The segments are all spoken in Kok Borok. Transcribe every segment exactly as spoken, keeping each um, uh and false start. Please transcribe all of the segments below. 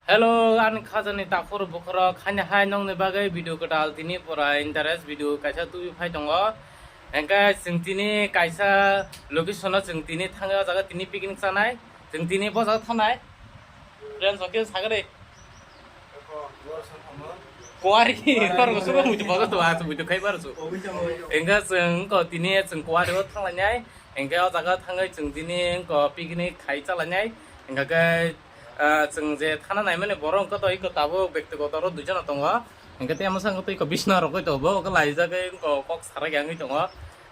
Hello, ani khajani takhur bukhoro khani hai nongni bagwi video kwtal tini pura interest video kaisa tubui phai tongo. Hengkhe chwng tini kaisa location o chwng tini thangwi o jaga tini picnic chanai. Chwng tini bo jaga thanai. Friends, okay, sagari. Kuari, kor ko subo muitu bogo to, ah, muitu khai bar su. Hengkhe chwng ko tini chwng kuari o thanglainai. Hengkhe o jaga thangwi chwng tini ko picnic khai chalainai. Hengkhe Ah, chwng je thana naimani borok wngkha to iko tabuk bektigoto ro duijon tongo. Hingkhe tei masa wngkha to iko bisna rok bai tongo, bo wngkha laijagwi wngkha kok sarai wngwi tongo.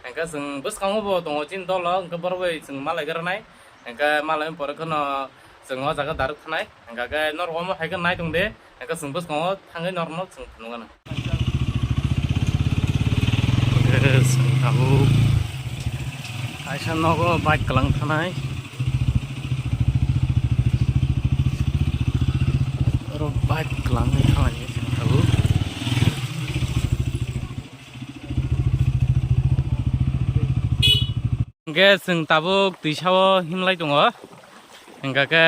Hingkhe chwng bwskango bo tongo chini dolo, hingkhe borok bai chwng malai gra nai. Hingkhe malai pore kheno chwng o jaga direct thanai. Hingkhe norok omo hai khe nai tong de. Hingkhe chwng bwskango thangwi norokno chwng phunukgano. Yes, tabuk kaisa nogo bike kwlang thanai. Oro bike kwlangwi thanai tabuk. Hingke chwng tabuk twisao himlai tongo. Hingka khe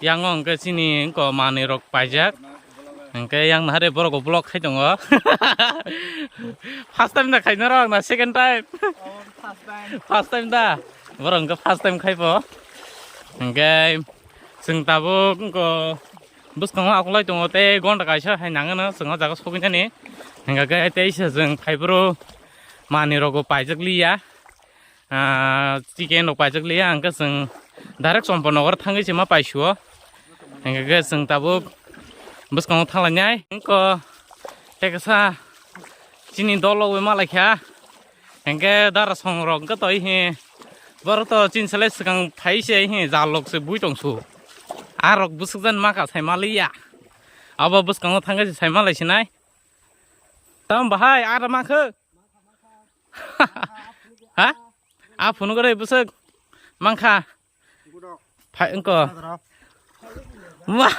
yango hingke chini wngko manwi rok paijak. Hingke yang nahare borok vlog khai tongo. First time da khaina rok na second time? First time da. Borok hingke first time khai po. Hingke chwng tabuk wngko bwskango akulai tongo tei gonta kaisa hai nangano chwng o jaga sogwi nani. Hingka khe teisa chwng phaiboro manwi rokbo paijak liya. Ah, chicken rok paijak liya, hingke chwng direct Chompo Nogor thangwi se ma paisuo. Hingke khe chwng tabuk bwskango thanglainai. Wngko tei kisa chini dol rok bai malaikha. Hingke dara song rok wngkha toi hi. Borok to chini salai swkang phai se hi jal rok se bui tong su. A rok bwswk jan ma ka sai ma liya. Abo bwskango thangkhe se sai ma lai sinai. Tam bahai, ara mankhe? Ha? A phunuk ore bwswk mankha? Phai wngko. Wah!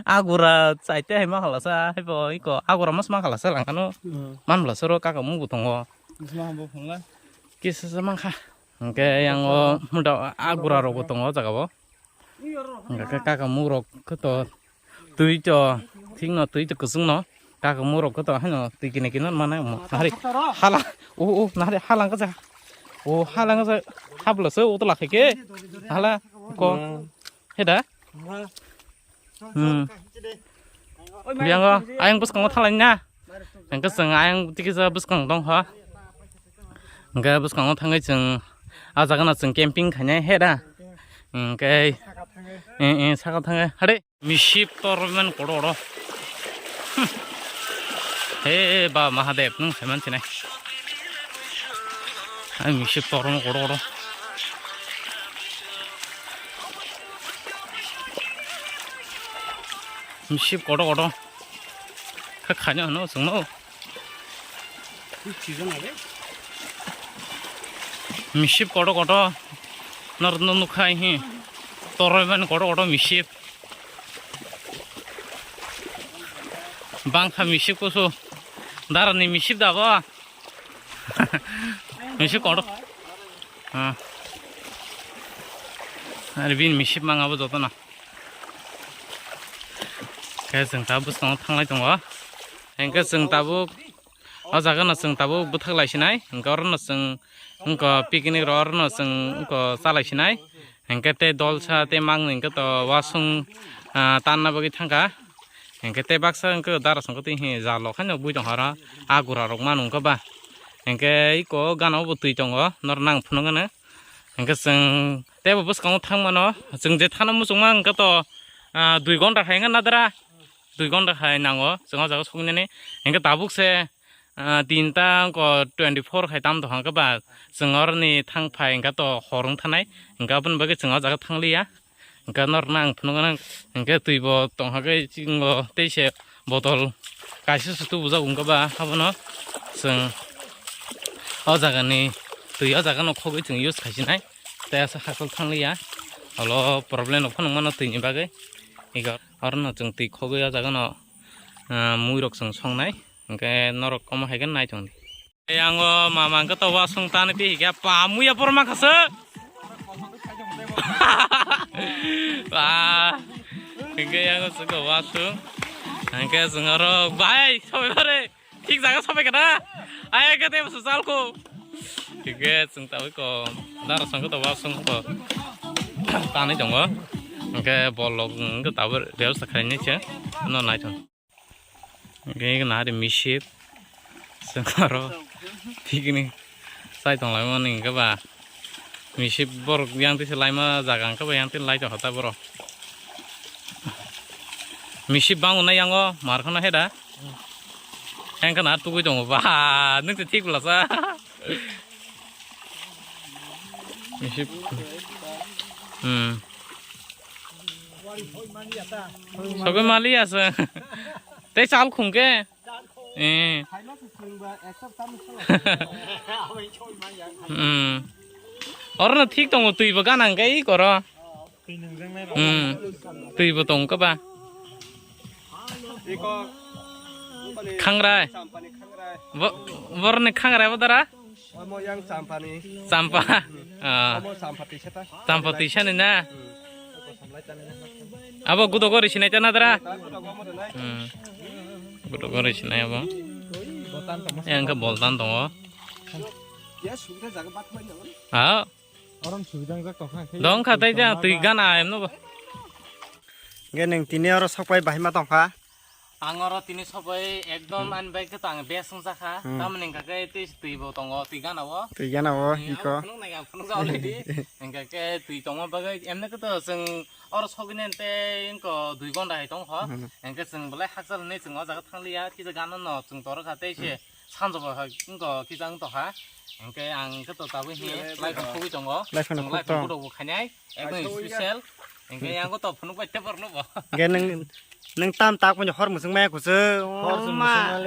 Agura chaite hai mankha lasa, hai bo iko agura mas mankha lasa langkano. Hmm. Man bwlasa ro kaka mungbo tongo. Bwsma bo phunla. Kisa sa mankha. Hingke yang o muda agura rokbo tongo o jaga o. Hingke kaka mung rok khe to twi to thik no twi to kwchwng no. Kaka murok khe to haino twi kini kini mano mo. Nahari hala. O, o, nahari hala wngkha ja. O, hala wngkha ja. Habla se o to lakhai khe. Hala ko. He da? Hmm. Biango ayang bwskango thalai na. Hingke chwng ayang tiki ja bwskang tong kha. Hingke bwskango thangwi chwng a jaga no chwng camping khainai he da. Hingke, eh, eh, saka thangwi. Hade. Misip torman kodo kodo. Hmm. He ba Mahadev nung saiman sinai. Ai misip torman kodo kodo. Misip kodo kodo. Kha khanya no sungno. Misip kodo kodo. Nor no nukhai hi. Toroi man kodo kodo misip. Bangkha misip kusu. Darani misip da bo. Misip kodo. Ha. Ari bin misip mangabo joto na. Khe chwng tabuk bwskango thanglai tongo. Hingke chwng tabuk o jaga no chwng tabuk bwthak lai sinai. Hingke oro no chwng wngko picnic ro oro no chwng wngko chalai sinai. Hingke tei dolsa tei mangni hingke to wasung, ah, tanna bagwi thangkha. Hingke tei baksa hingke dara songkhe tei hi jalo khaino bui tongkha oro. A gura rok mano wngkha ba. Hingke iko gana o bo twi tongo nor nang phunukgano. Hingke chwng teibo bwskango thang mano, chwng je thana muchungma hingke to, ah, dui gonta hai wngkha nadra, dui gonta hai nango chwng o jaga soknani. Hingke tabuk se, ah, tinta wngko twenty four hai tam tongkha ba chwng oroni thang phai hingke to hor wng thanai, hingke aboni bagwi chwng o jaga thang liya. Hingke norokno ang phunukgano, hingke twi bo tongkha khe chingo tei se botol kaisa se tubujak wngkha ba abono chwng o jagani twi o jagano khogwi chwng use khaisinai tei aswk hakhwlwk thangliya olo problem rok phano wngmano twini bagwi ego orono chwng twi khogwi o jagano, ah, muirok chwng songnai hingke norok omo hai khe naithokdi. Yango mama hingke to wasung tani pi hingke pa muya por ma khaswk. Pa. Hingke yang sungko wasung. Hingke sungaro bai sobai bare. Thik jaga sobai kana. Ai ke te sal ko. Hingke sung tawi ko. Dar sungko to wasung ko. Tani tongo. Hingke bolok hingke tawi bel sakhai ni che. No nai thong. Hingke nari misip. Sengkaro. Picnic. Sai tong lai mani hingke ba. Misip borok yang tise laima jaga hingke ba yang tin lai tong hota borok. Misip bang unai yango mar khana heda. Yang kana tugui tongo ba. Nung te thik bwlasa. Misip. Hmm. Sobe mali asa. Tei chal khungke. Eh. Hmm. Oro no thik tongo, twi bo gana hingke i koro. Hmm. Twi bo tongo ba. Khangrai. Bo-, boroni khangrai bo dara? Omo yang Champani. Champa. Ah. Omo Champa tisa ta. Champa tisa ni na? Hmm. Abo gudo gori sinai ta na dara? Ta gudo go mo de nai. Hmm. Gudo gori sinai abo. Botan to mo. Yang ke boltan tongo. Ya, subida jaga bat mai na. Ah. Orom subida jak to kha. Dong kha tai ja, twi gana em no ba. Ge neng tini oro sokpai bahai ma tong kha. Ang oro tini sobai ekdom ani bai khe tang best wngjakha. Hmm. Tamoni hwnkha khe tei twi bo tongo twi gana o. Twi gana o, hmm, iko. Abo phunuk nai ang phunuk jak already. Hwnkha khe twi tongma bagwi emne khe to chwng oro sogwini tei wngko dui gonda hai tong kho. Hmm. Hwnkhe chwng belai hakchal hinwi chwng o jaga thang liya, kisa gana no chwng toro kha tei se sanjabo hai wngko kisa wng tokha. Hwnkhe ang khe to tabuk hi lai phang khogwi tongo. Lai phang khogwi tongo. Chwng lai phang khogwi tongo khainai. Ekdom special. Hingke yang to phunuk bai te borno bo. Hingke nang, nang tam tak punya hor musung maya kusu. Hor musung ma.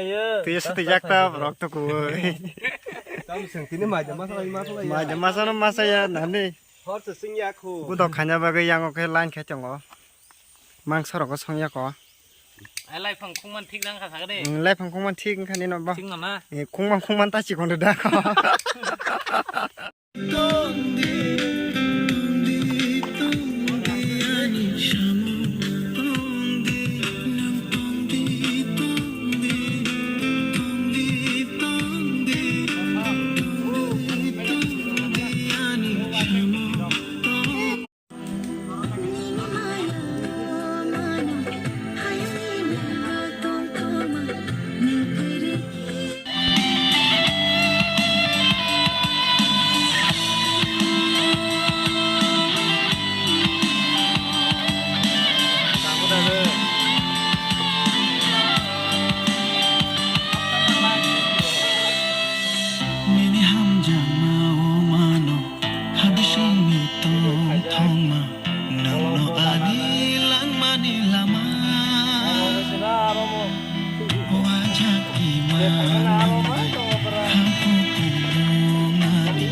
Tui satu jak ta borok to kuwi. Tam sing tini mai jama sa mai ma sa ya. Mai jama sa ma sa ya nani. Hor se sing ya khu. Budok khanya bagwi yang oke line khe tongo. Mang sorok song ya ko. Ai lai phang khungman thik nang kha sagade. Lai phang khungman thik khani no ba. Thik no na. Khungman khungman ta chikon da ko. Nini hamjakma o mano. Habisingni tong thongma, nangno ani langmani lama. Wajakki manwi, khaku tongmani.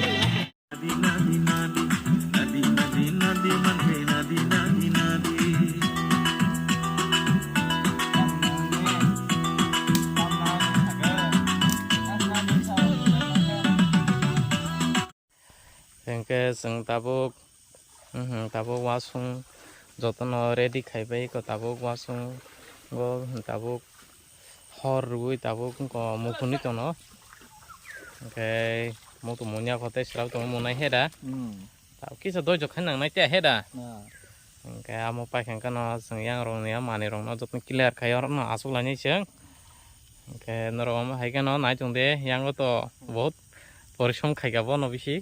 Hingke chwng tabuk, mhm, tabuk wasung jotono ready khaibai ko tabuk wasung go tabuk hor rwui tabuk wngkha mukhunwi tono. Hingke muitu munya kho tei swrap tongo munai heda. Hmm. Tabuk kisa doijo khai nangnai tei heda. Ah. Hingke amo paikha hwnkhe no chwng yang rokni manwi rokno jotono clear khai oro no achuk lainai chwng. Hingke norok omo hai kheno nai tong de, yango to bahut porisom khaika bono bisi.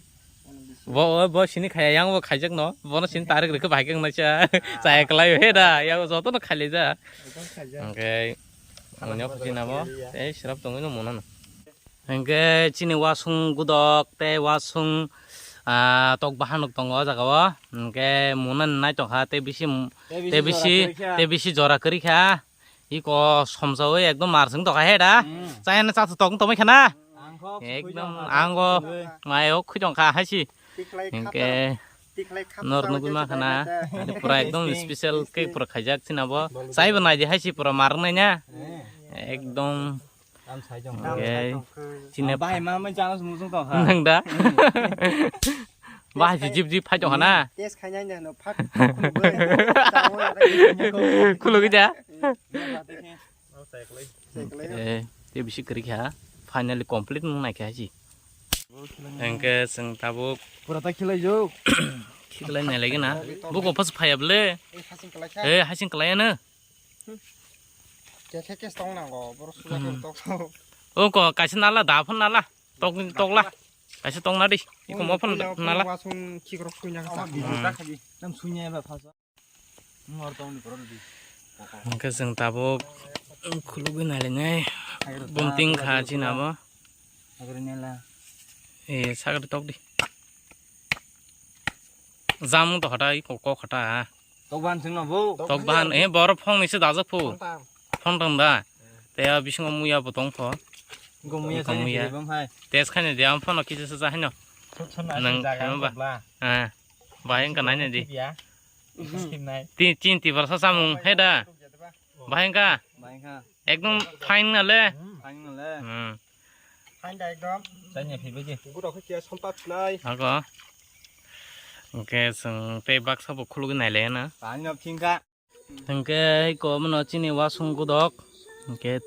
Bo, bo sini khaya, yango bo khaijakno, bono sini tarik rikhe bahai khe wngnaisa. Chaya kwlai he da, yango jotono khailaija. Hingke omo khuchi namo tei swrap tongwi no mono no. Hingke chini wasung gudok tei wasung, ah, tok bahanok tongo o jaga o. Hingke muna naitokha tei bisi, tei bisi, tei bisi jora kwrwi kha. Iko somsawi ekdom marsing tokha he da. Hmm. Chayana chatha tong tongwi khana. Ekdom ango mayo khwi tongkha haisi. Hingke nor nugwi ma khana. Pura ekdom special khe pura khaijak chini abo. Chaibo naidi haisi pura marwk naina. Ekdom. Chini bahai ma mai chana sumujung tong kha. Nang da. Bahai si jip jip phai tong hana. Test khainai no phat khulugwi. Khulugwi da. Check lai. Eh, te bisi kwrwi kha. Finally complete nung nai kha si. Engke seng tabuk. Pura ta khilai jok. Khilai nai lagi na. Buko pas phaya ble. Eh, hasing kalai kha. Eh, hasing kalai na. Khe khe khe tong nango, borok suja khe tok. O ko kaisa nala da phon nala. Tok tok la. Kaisa tong na di. Iko mo phon nala. Wasung khikrok suina kha. Tam sunya ba phasa. Mor tong ni korok di. Hingke chwng tabuk khulugwi nailainai. Bumting kha chini abo. Sagri nela. Eh, sagri tok di. Jamung to hota, iko kok hota. Tok bahan sing no bo. Tok bahan, eh, boro phone ni se dajak phu. Phone tang. Phone tang da. Te a bisingo muya bo tong pho. Go muya. Go sai muya. Bam hai. Test khaini de am phone kisa sa haino. Nang jaga khama ba. Bla. Ah. Bahai wngkha naina di. Tin, tin tibar sa samung he da. Bahai wngkha. Bahai wngkha. Ekdom fine na le. Fine na le. Hmm. Fine da ekdom. Chanya phibai di. Guro khe kiya sompa thnai. Ako. Hingke chwng tei baksa bo khulugwi naile na. Pani no thingkha. Hingke iko mano chini wasung gudok. Hingke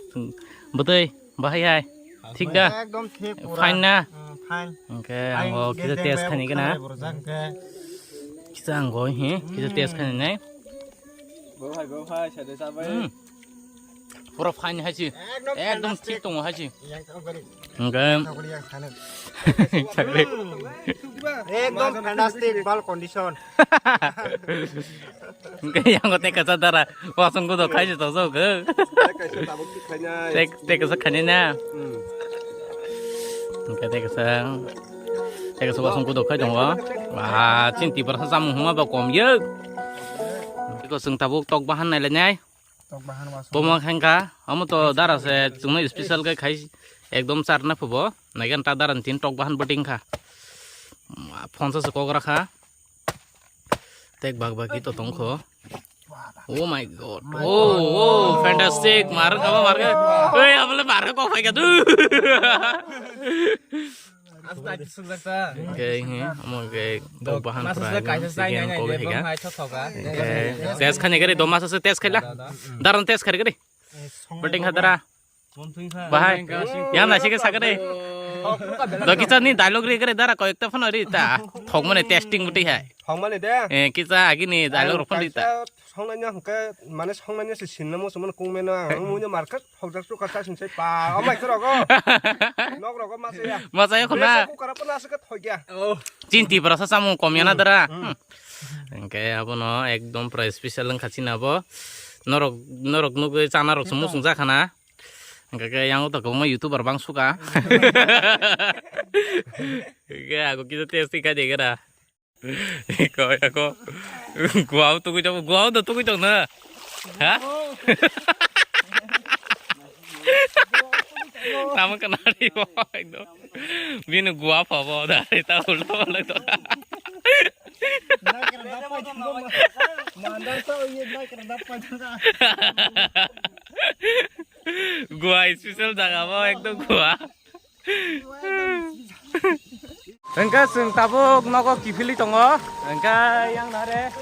bwtwi bahai hai. Thik da? Ekdom thik pura. Fine na? Hmm, fine. Hingke ang o kisa test khaini gana. Kisa ang o hi, kisa test khaini nai. Bo hai, bo hai, sade sabai. Hmm. Pura fine hai si. Ekdom thik tongo hai si. Hingke. Ekdom fantastic, bal condition. Hingke yang tei kaisa dara wasung gudok khai se tok sok. Tei kaisa tabuk thik khainai. Tei, tei kaisa khainai na. Hmm. Hingke tei kaisa, tei kaisa wasung gudok khai tongo. Wah, chini tibar sa samung huma ba kom ye. Iko chwng tabuk tok bahan nailainai. Tok bahan wasung. Bomo khengkha, amo to dara se chwngno special khe khai ekdom charna phubo. Naigan ta dara ni tin tok bahan bwtwi wngkha. Phonsa se kok rakha. Tek bak baki to tongkho. Oh my God. Oh, oh, fantastic. Mar kha, mar kha. Oi, abole mar kha kok phai kha du. Hingke, he, omo hingke dok bahan pura ekdom kaisa chai nai nai kok de, hingke. Bang hai thok thok a. Hingke, test khaini gari, doma sase test khaila. Daran test khai gari. Bwtwi kha dara. Bahai. Yang nasi ke sakare. Do kisa ni dialogue ri gari dara koyek ta phano ri ta. Thok mane testing bwtwi hai. Thok mane de. Eh, kisa agi ni dialogue rok phano ri ta. Kaisa songnai no hingke mane songnai no se sinna mo se mane kung meno ang mui no market. Hokjak chukar ta sing sai pa. O mai khe rogo. Nok rogo ma saya. Ma saya khuna. Besa kukar pa nasi ka thoi gya. Oh. Chin Tripura sa samung kom yana dara. Hmm. Hingke abono ekdom pura special wngkha chini abo. Norok, norok nugwi chana rok se musung jakhana. Hingke ke yang to kwbangma YouTuber bang suka. Hingke ako kisa test kha de gara. Iko, iko. Guau tugui tong, guau do tugui tong na. Ha? Tamo kana ri bo, ekdom. Bini guau pha bo, da, ta ulta ulta to. Guau special jaga bo, ekdom guau. Hingke chwng tabuk nogo kiphilwi tongo. Hingke yang nare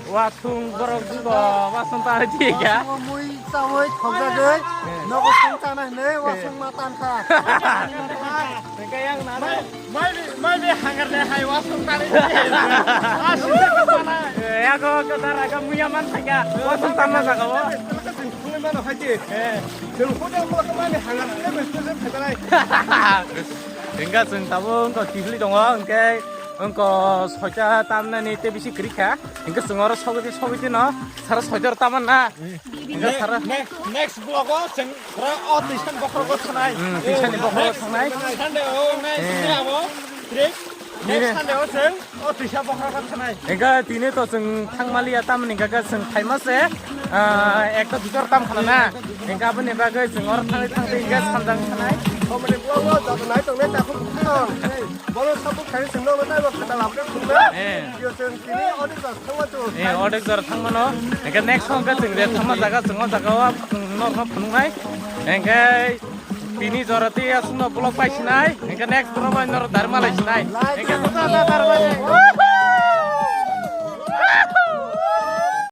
wasung borok jugo wasung ta di ya. Wasung mui chawi thokjagwi nogo song chana hinwi wasung ma tan kha. Hingke yang nare mai mai be hangar le hai wasung ta di. Yago kedar aga muya man thaka wasung tanna jaga o. Thangwi mano hai di. Chwng hotel mo khe mani hangar khe bwswk khe phaidalai. Hingke chwng tabuk wngkha kiphilwi tongo, hingke wngkha soita tamnani tei bisi kwrwi kha. Hingke chwng oro sogwi sogwi no sara soita ro taman na. Hingke sara next vlog o chwng oro o twisan bokhorok o thanai. Hmm, twisani bokhorok o thanai. Sunday o nai sini abo trip. Next Sunday o chwng o twisa bokhorok o thanai. Hingke tini to chwng thangmaliya tamni hingke chwng phaima se, ah, ekta duitor tam khana na. Hingke aboni bagwi chwng oro thangwi thangwi hingke samjak thanai. Komoni vlog o joto nai tongnai takhuk thang. Bono sabuk khai chwng no nai bo khata lamre khumna. Eh. Yo chwng tini odek jora thangma chwng. Eh, odek jora thangmano. Hingke next hwnkhe chwng je thangma jaga chwng o jaga o norno phunuknai. Hingke Bini jora tei aswkno vlog pai sinai, hingke next vlog bai norok dar malai sinai. Hingke